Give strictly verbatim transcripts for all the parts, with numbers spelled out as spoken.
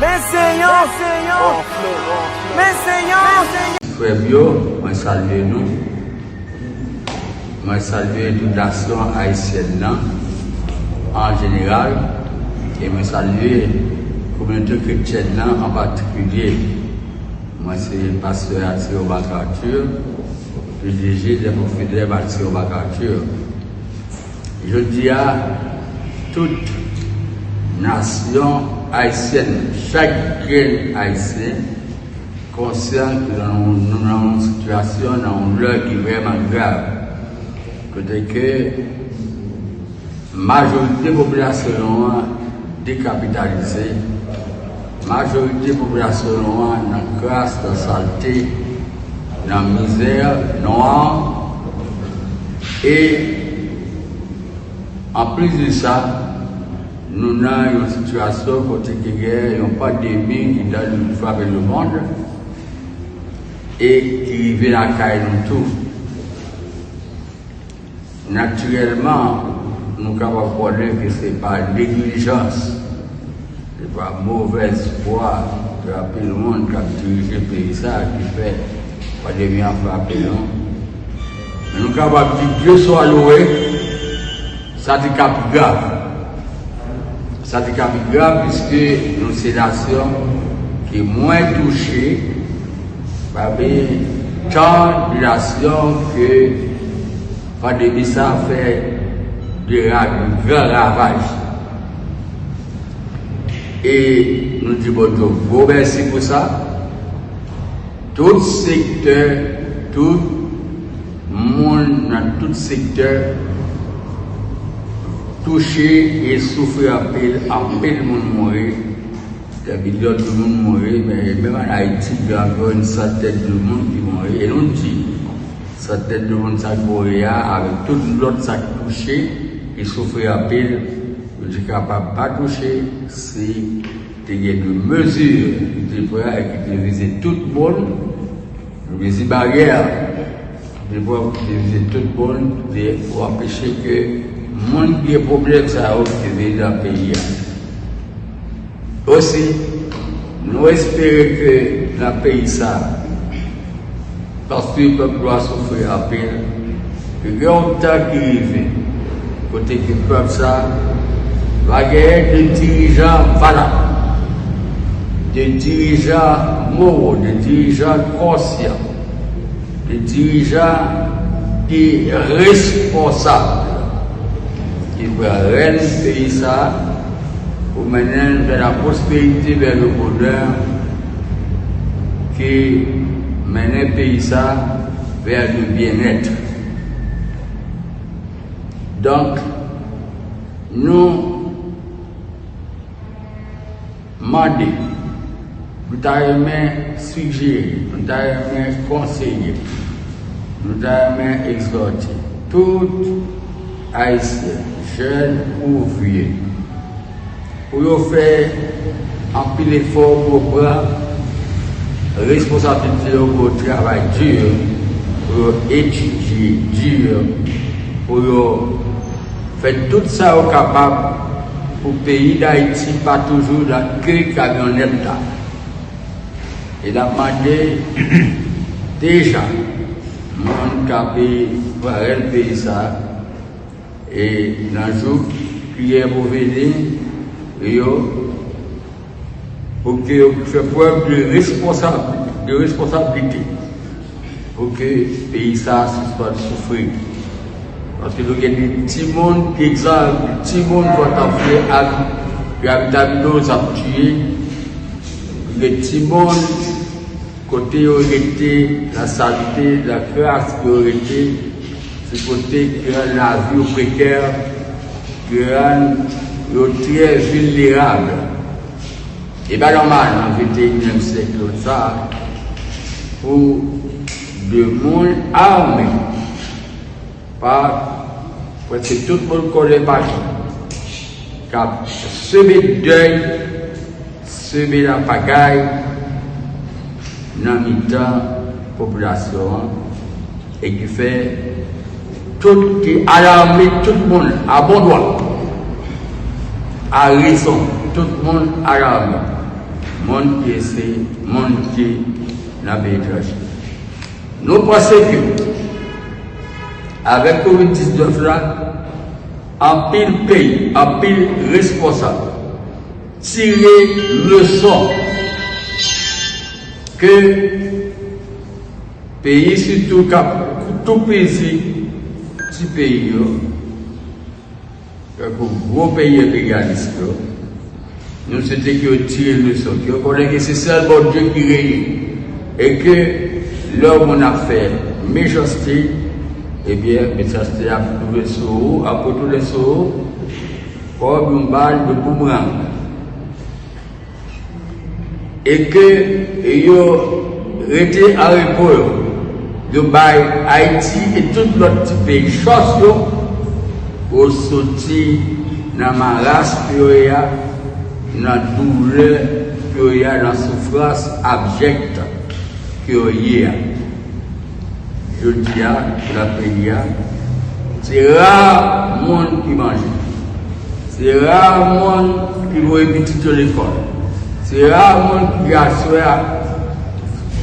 Men se yon, men se yon, men se yon. Frè m yo, mwen salye nou. Mwen salye tout nasyon ayisyèn nan an jeneral, e mwen salye kominote kretyèn nan an patikilye. Mwen se pastè Arthur MacArthur, P D G des Confrères Arthur MacArthur. Jodi a, tout nasyon ayisyèn, chak grenn ayisyen, konsyan ke nou, nou nan yon sitiyasyon, nan yon lè ki vrèman grav. Kote ke majorite popilasyon nou an dekapitalize, majorite popilasyon nou an nan kras, nan salte, nan mizè nwa, e anplis de sa, nou nan yon sitiyasyon kote ke gen yon pandemi ki frape lemonn e ki rive lakay nou tou. Natirèlman, nou kapab konnen ke se pa neglijans, se pa movèz fwa de anpil moun k ap dirije peyi sa a ki fè pandemi an frape nou. Men nou kapab di Dye swa lowe, sa te ka pi grav. Sa te ka pi grav, piske nou se nasyon ki mwen touche pami tan de nasyon ke pandemi sa a fè de ra-, gran ravaj. E nou di Bondye gwo mèsi pou sa. Tout sektè, tout moun nan tout sektè touche e soufri anpil, anpil moun mouri, dè milyon de moun mouri, men menm an Ayiti, gen ankò yon santèn de moun ki mouri. E nou di, santèn de moun sa k mouri a, avèk tout lòt sa k touche, ki soufri anpil, yo te kapab pa touche si te gen de mezi ki te pran e ki te vize tout moun, mezi baryè, ki te pran, ki te vize tout moun, ki te pou anpeche ke moun ki gen pwoblèm sa yo ki te vini nan peyi a. Osi, nou espere ke nan peyi sa, paske pèp nou a soufri anpil, ke gen yon tan ki rive, kote ke pèp sa va genyen de dirijan valab, de dirijan moral, de dirijan konsyan, de dirijan ki responsab, ki pran rèn peyi sa pou mennen l vè la pwosperite, vè le bonè, ki mennen peyi sa vè le byennèt. Donk, nou mande, nou ta renmen sijere, nou ta renmen konseye, nou ta renmen egzòte tout Ayisyen, jèn ou vye, pou yo fè anpil efò pou yo pran responsablite yo, pou yo travay di, pou yo etidye di, pou yo fè tout sa yo kapab pou peyi Dayiti pa toujou nan ke kamyonèt la. E n ap mande deja moun k ap pran rèn peyi sa a, e nan jou ki gen pou vini yo, pou ke yo fè prèv de responsab-, de responsablite, pou ke peyi sa a sispann soufri. Paske nou gen de timoun, ki egzanp, de timoun kontamine ak gravitaminoz ap tiye, nou gen timoun kote yo rete, nan salte, nan kras ke yo rete, se kote ki rann lavi yo prekè, ki rann yo trè vilnerab. E pa nòmal nan venteyinyèm syèk sa a pou de moun ame pa prèske tout moun konnen pa ki k ap seme dèy, seme lapagay nan mitan popilasyon an, e ki fè tout, ki alarme tout moun a bon dwa, a rezon, tout moun alarme. Moun ki ese, moun ki nan peyi etranje. Nou panse ke avèk kovid diznèf la, anpil peyi, anpil responsab tire leson ke peyi, sitou k ap toupizi ti peyi yo, tankou gwo peyi enperyalis yo, nou swete ke yo tire leson, ke yo konnen ke se sèl Bondye ki reye, e ke lè yon moun ap fè mechanste, ebyen, mechanste ap tounen sou ou, ap retounen sou ou, kòm yon bal de boomerang. E ke yo rete an repo yo, yo bay Ayiti e tout lòt ti peyi chans yo pou soti nan maras ke yo ye a, nan doulè ke yo ye a, nan soufrans abjèk ke yo ye a. Jodi a, pou lòt peyi a, se ra moun ki manje. Se ra moun ki voye pitit yo lekòl. Se ra moun ki aswè a,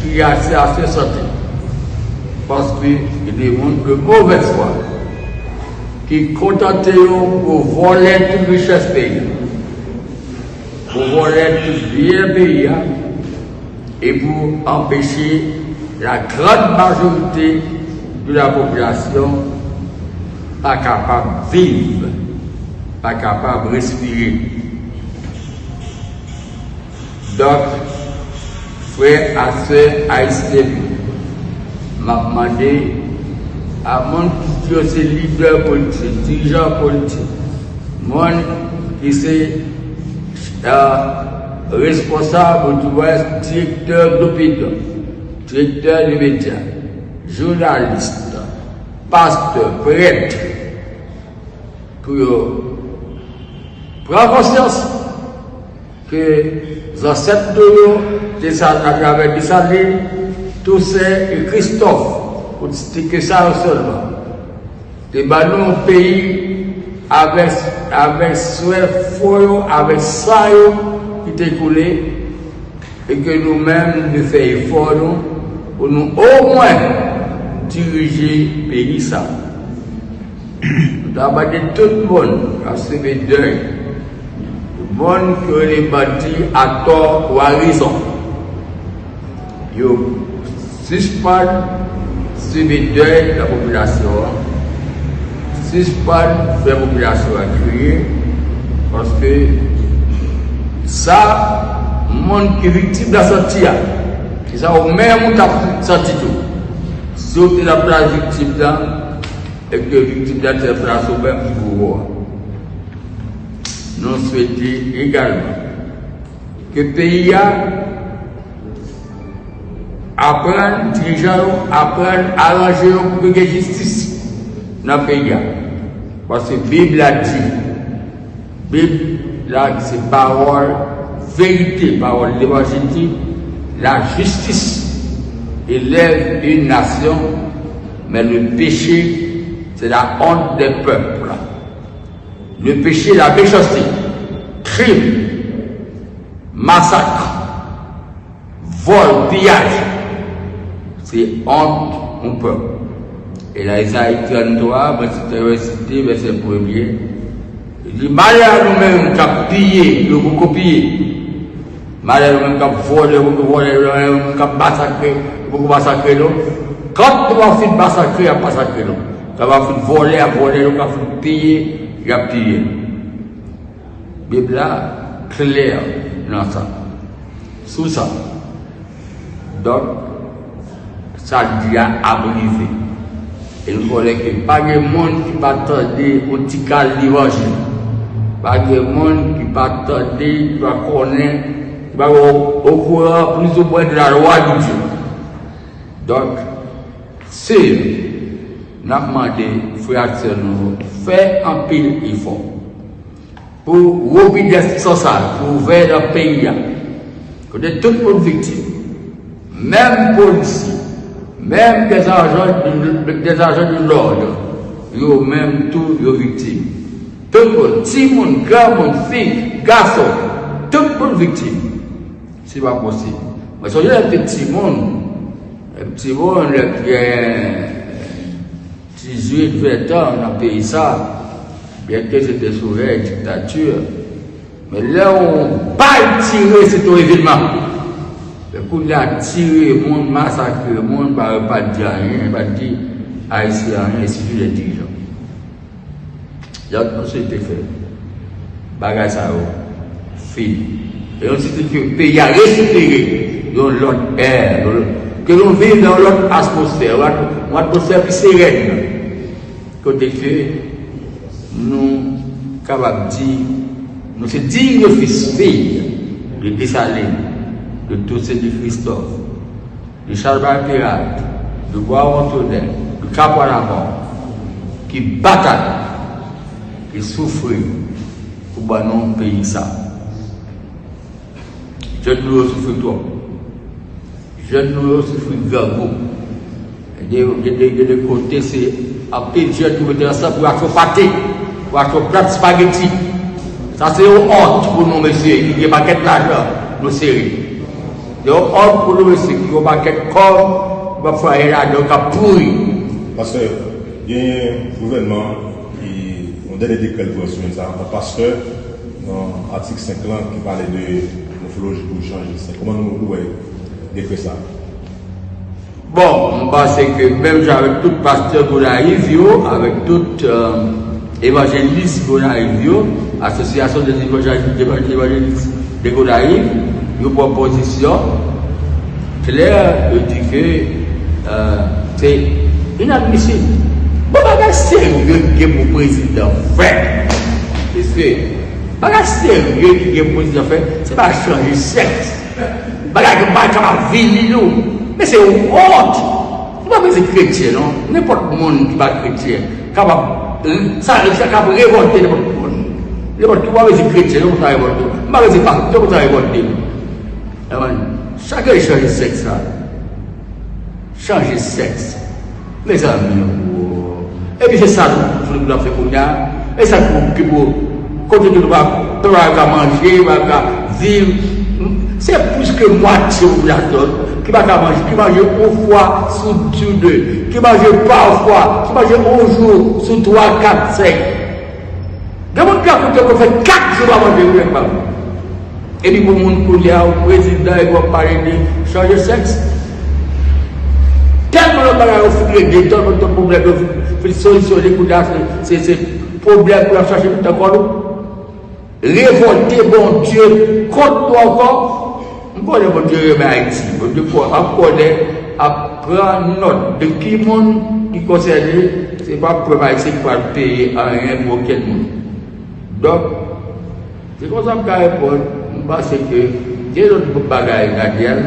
ki aswè a swen sante. Paske gen de moun de movèz fwa ki kontante yo pou vòlè tout richès peyi a, pou vòlè tout byen peyi a, e pou anpeche la grande majorité de la population pa kapab viv, pa kapab respire. Donk, frè ak sè ayisyen, m ap mande a moun ki di yo se lidè politik, dirijan politik, moun ki se, euh, responsab, ou di wè, direktè dopinyon, direktè de medya, jounalis, pastè, prèt, pou yo pran konsyans ke zansèt nou yo, Desa-, atravè Desalin, Tousen e Kristòf, pou n site ke sa yo sèlman, te ban nou yon peyi avèk, avèk swè fò yo, avèk san yo ki te koule, e ke nou menm, nou fè efò nou pou nou omwen dirije peyi sa. Nou ta mande tout moun k ap swiv dèy, tout moun ki rele bandi atò ou arezon, yo sispann simen dèy nan popilasyon an, sispann fè popilasyon an kriye, paske sa, moun ki viktim nan santi a, se sa ou menm ou t ap santi tou. Si w te nan plas viktim nan, e ke viktim nan te nan plas ou menm ki bouro a. Nou swete egalman ke peyi a aprann, dirijan yo aprann aranje yo pou ke gen jistis nan peyi a. Paske Bib la di, Bib la se pawòl verite, pawòl levanjil di, la justice élève une nation, mais le péché, c'est la honte des peuples. Le péché, la méchanceté, krim, masak, vòl, piyaj, se ont yon pèp. E nan Ezayi tranntwa, mwen site, mwen site vèsè premye, li di, malè a nou menm k ap piye, yo poko piye. Malè nou menm k ap vòlè, yo poko vòlè, nou menm k ap masakre, yo poko masakre nou. Kan nou va fin masakre, y ap masakre nou. Kan va fin vòlè, y ap vòlè nou, kan fin piye, y ap piye nou. Bib la klè nan sa. Sou sa. Donk, sa l di a ap rive. E nou konnen ke pa gen moun ki pa tande yon ti kal levanjil. Pa gen moun ki pa tande, ki pa konnen, ki pa okouran plizoumwen de la lwa de Dye. Donk, se, n ap mande frè ak sè nou yo fè anpil efò pou wopinè san sa l, pou veye nan peyi a, kote tout moun viktim, menm polisye, menm dèzajan de, dèzajan de lòd, yo menm tou yo viktim. Tout moun, timoun, granmoun, fi, gason, tout moun viktim. Se pa posib. Mwen sonje lè m te timoun, lè m timoun, lè m te gen dizuit, ventan nan peyi sa, byenke se te sou rèy diktati, men lè yon bal tire, se te yon evenman. Men kounye a, tire moun, masakre moun, pa, pa di anyen, pa di Ayisyen anyen, sitou lè dirijan. Jan nou swete fè bagay sa yo fini. E nou swete ke peyi a respire yon lòt è, yon lòt, ke nou viv nan yon lòt atmosfè, yon at-, yon atmosfè pi serèn. Kote ke nou kapab di, nou se diy fis, fiy de Desalin, de Toussaint, de Christophe, de Charles Barthélemy, de Boisrond-Tonnerre, de Capois-la-Mort, ki batay, ki soufri pou ban nou peyi sa. Jèn nou yo soufri twòp. Jèn nou yo soufri grangou. Gen, gen de, gen de kote, se anpil jèn ki mete ansanm pou achte yon pate, pou achte yon plat espageti. Sa se yon wont pou nou, mesye, ki gen pakèt lajan, nou sere. Se yon wont pou nou, mesye, ki gen yon pakèt kòb, nou p ap fè anyen ladan, k ap pouri. Pastè, genyen gouvènman ki, yon dènye dekrè l pran semèn sa a, yon pastè, nan atik senk lan, ki pale de mòfoloji pou chanje sèks. Kòman nou, nou wè dekrè sa a? Bon, m panse ke menm jan avèk tout pastè Gonayiv yo, avèk tout, euh, evanjelis Gonayiv yo, asosyasyon de evanjelis, de evanjelis de Gonayiv, yo pran pozisyon klè, yo di ke, euh, se inadmisib. Bon, bagay serye ki gen pou prezidan fè. Mesye, bagay serye ki gen pou prezidan fè, se pa chanje sèks. Bagay ki pa kapab vini nou. Men se wont. Nou pa bezwen kretyen, non. Nenpòt moun ki pa kretyen kapab, sa, sa kapab revòlte nenpòt moun. Nenpòt ki pa bezwen kretyen, non, pou sa revòlte. M pa bezwen pastè pou sa revòlte. Amen. Chak yo chanje sèks la. Chanje sèks. Mezanmi, oh. Epi se sa nou, nou, nou ap fè kounye a. E sa ki pou, ki pou, kote ke nou pa, pèp pa ka manje, pa ka viv. Se plis ke mwatye popilasyon ki pa ka manje, ki manje yon fwa sou, sou de, ki manje pafwa, ki manje yon jou sou twa, kat, senk. Gen moun ki ap koute pou fè kat jou pa manje, wi, pa. Epi pou moun kounye a, ou prezidan, epi w ap pale de chanje sèks. Tèlman lòt bagay yo fin regle, tèlman lòt pwoblèm yo fin, fin solisyone, kounye a, se, se, se pwoblèm pou y ap chache tout ankò nou. Revòlte Bondye kont nou ankò. M konnen Bondye renmen Ayiti. Bondye ap konnen, ap pran nòt de ki moun ki konsène, se pa pèp ayisyen ki pral peye anyen pou okenn moun. Donk, se konsa m ka reponn, m panse ke gen lòt bagay, Daniel,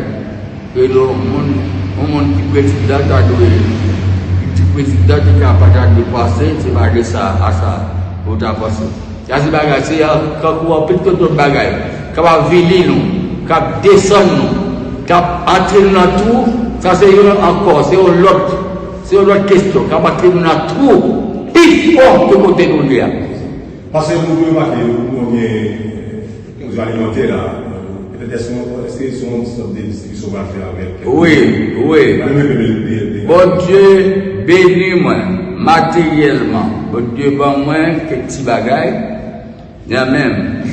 ke yon moun, yon moun ki prezidan ta dwe, ki ti prezidan ki ka pa ta dwe panse, se pa de sa a sa pou w ta panse. Sa se bagay, se kankou anpil lòt bagay k ap avili nou, k ap desann nou, k ap antre nou nan twou, sa se yon ankò, se yon lòt, se yon lòt kesyon, k ap antre nou nan twou pi fon ke kote nou ye a. Paske nou remake, nou gen koze alimantè la. Petèt èske, èske se yon sòt de distribisyon w pral fè avèk kèk... Wi, wi. Mwen menm, mwen, mwen, mwen. Bondye beni mwen materyèlman. Bondye ban mwen kèk ti bagay nan men m.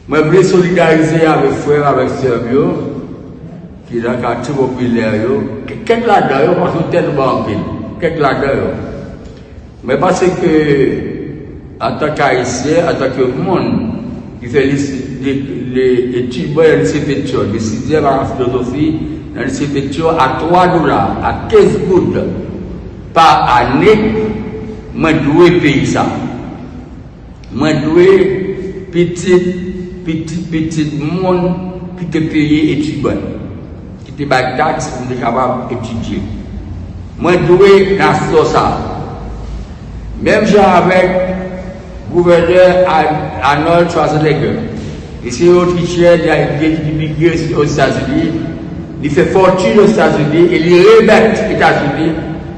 Mwen vle solidarize avèk frè m, avèk sè m yo, ki nan katye popilè yo. Kè-, kèk ladan yo, paske yo tèlman anpil. Kèk ladan yo. Mwen panse ke, antanke Ayisyen, antanke moun ki fè lise, li, li etidyan nan lise Petyò, li etidye nan filozofi nan lise Petyò, a twa dola, a kenz goud pa ane, mwen dwe peyi sa. Mwen dwe pitit, pitit, pitit moun ki te peye etidyan, ki te bay taks pou m te kapab etidye. Mwen dwe nasyon sa a. Menm jan avèk gouvènè Ar-, Arnold Schwarzenegger. Li se yon Otrichyen, li a, li imigre Ozetazini, li fè fòtin Ozetazini e li remèt Etazini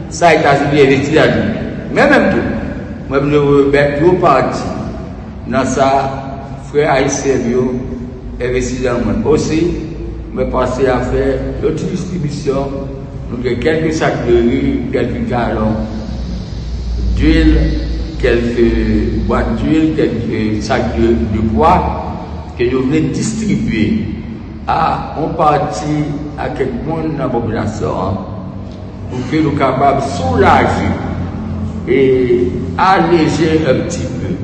sa Etazini envesti nan li. Men menm tou, mwen vle remèt yon pati nan sa frè ayisyen m yo Envestidan mwen osi, mwen panse a fè yon ti distribisyon. Nou gen kèlke sak de ri, kèlke galon dwil, kèlke bwat dwil, kèlke sak de, de pwa ke nou vle distribye a yon pati, a kèk moun nan popilasyon an, pou ke nou kapab soulaje e aleje un petit peu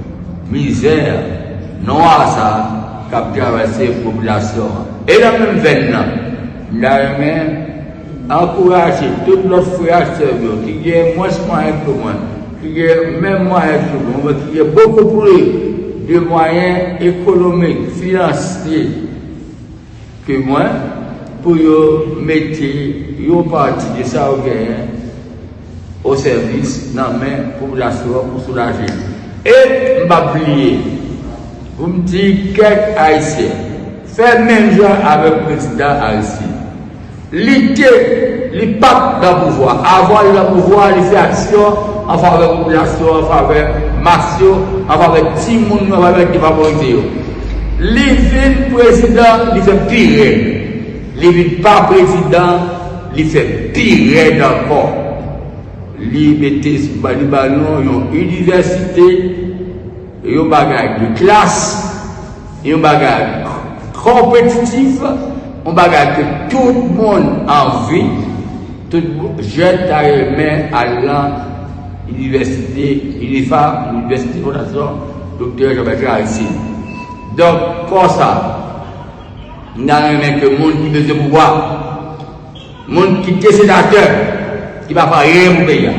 mizè nwa sa k ap travèse popilasyon an. E nan menm venn nan, m ta renmen ankouraje tout lòt frè ak sè m yo ki gen mwens mwayen ke mwen, ki gen menm mwayen ke mwen, ki gen bokou plis de mwayen ekonomik, finansye ke mwen, pou yo mete yon pati de sa yo genyen o sèvis nan men popilasyon an pou soulaje li. E m p ap bliye pou m di kèk Ayisyen fè menm jan avèk prezidan Aristide. Li te, li pa t nan pouvwa. Avan li nan pouvwa, li fè aksyon an favè popilasyon, an favè mas yo, an favè timoun yo, an favè defavorize yo. Li vin prezidan, li fè pi rèd. Li vin pa prezidan, li fè pi rèd ankò. Li mete, li ba nou yon inivèsite, yon bagay de klas, yon bagay konpetitif, yon bagay ke tout moun anvi, tout jèn ta renmen al nan inivèsite, UNIFA, Inivèsite Fondasyon Doktè Jean Bertrand Aristide. Donk, konsa, m ta renmen ke moun ki bezwen pouvwa, moun ki te senatè, ki pa fè anyen pou peyi a,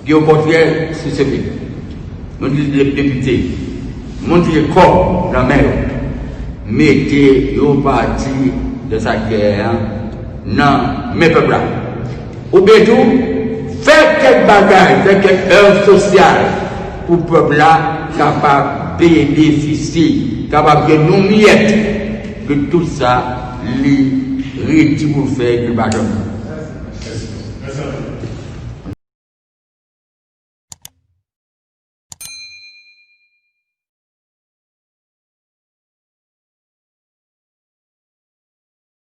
ki okontrè sou se peyi, moun ki te depite, moun ki te kòb nan men yo, mete yon pati de sa k genyen an nan men pèp la. Oubyen tou, fè kèk bagay, fè kèk èv sosyal pou pèp la kapab benefisye, kapab gen yon miyèt de tout sa li redi pou l fè, ke l pa janm